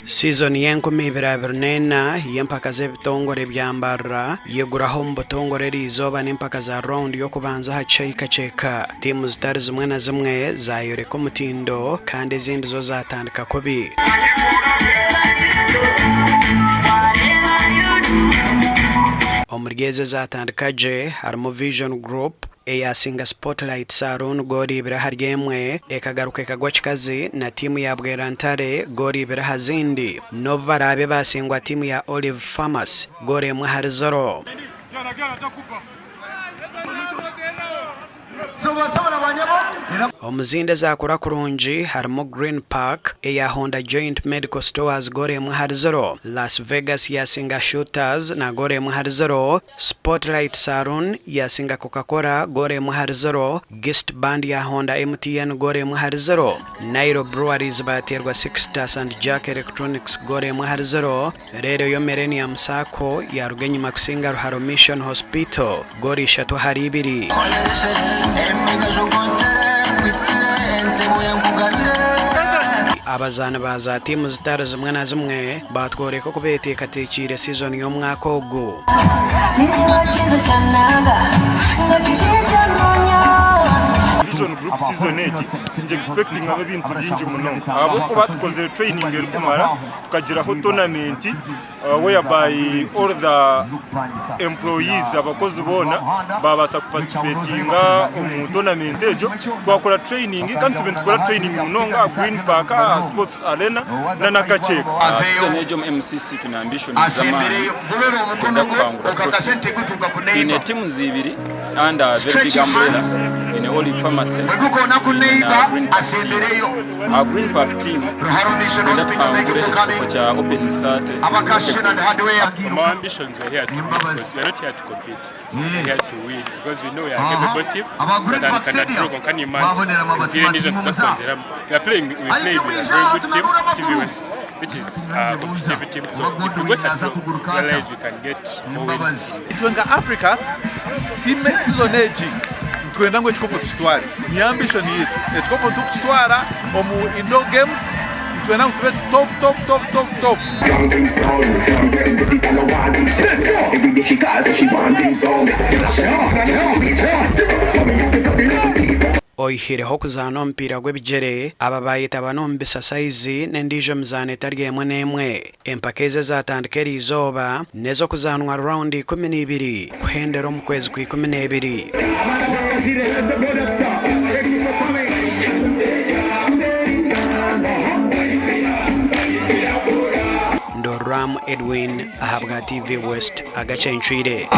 Siizoni y'e2024 y'empaka z'ebitongore bya Mbarara yeguraho omu butongore eriizooba n'empaka za rawundi y'okubanza aha kishaayi Kakyeka. Tiimu zitari zimwe na zimwe zaayoreka omutindo kandi ezindi zo zaatandika kubi. Omuri ezo ezaatandika gye harimu Vision Group, Eyasinga Spotlight Saloon goolo ibiri ahari emwe, ekagaruka ekagwa kikazi na tiimu ya Bwerantare goolo ibiri aha zindi n'obu baraabe baasingwa tiimu ya Olive Pharmacy goolo emwe ahari zero. Omu zindi ezaakora kurungi harimu Green Park eya Honda Joint Medical Stores goolo emwe ahari zero, Las Vegas yaasinga Shooters na goolo emwe ahari zero, Spotlight Saloon yaasinga Coca Cola goolo emwe ahari zero, Gist Band yaahonda MTN goolo emwe ahari zero, Nile Breweries baateerwa Sixtus and Jack Electronics goolo emwe ahari zero, reero yo Millennium Sacco yaaruga enyima kusinga Ruharo Mission Hospital goolo ishatu ahari ibiri. Abazaani ba za tiimu zitari zimwe na zimwe baatworeka oku beeteekateekiire sizoni y'omwaka ogu. Vision Group season egi ningi expectingamu ebintu bingi munonga ahabw'okuba tukozire training erikumara tukagiraho tournament whereby all the employees abakozi boona babaasa kupaticipatinga omu tournament egyo twakora training kandi tube nitukora training munonga aha Green Park aha Sports Arena na n'akakyeka. Season egi omu MCC twine ambitions z'amaani twenda kuhangura trophy. Twine teams ibiri under very big umbrella, twine Olive Pharmacy twine na Green Park team. Aha Green Park team nitwenda tuhangure ekikopo kya Open 30 category. From our ambitions we're here to win because we're not here to compete. We're here to win because we know we are a capable team batandika na draw kwonka nimanya nti emipiira endiijo nituza kwongyeramu. We are playing, we played with a very good team, TV West, which is a competitive team so if we got a draw, we realize we can get more wins. Itwe nka Africas team season egi nitwenda ngu ekikopo tukitware niyo ambition yaitu ekikopo nitukukitwara omu indoor games nitwenda ngu tube top top top top top. Oihireho okuzaana omupiira gw'ebigyere, aba baayetaba n'omu bisasayizi n'endiijo mizaano etari emwe n'emwe. Empaka ezi ezaatandika eriizooba n'ez'okuzaanwa rawundi 12 kuhendera omu kwezi kwa 12. Ndorwamu Edwin ahabwa TV West agacencwire.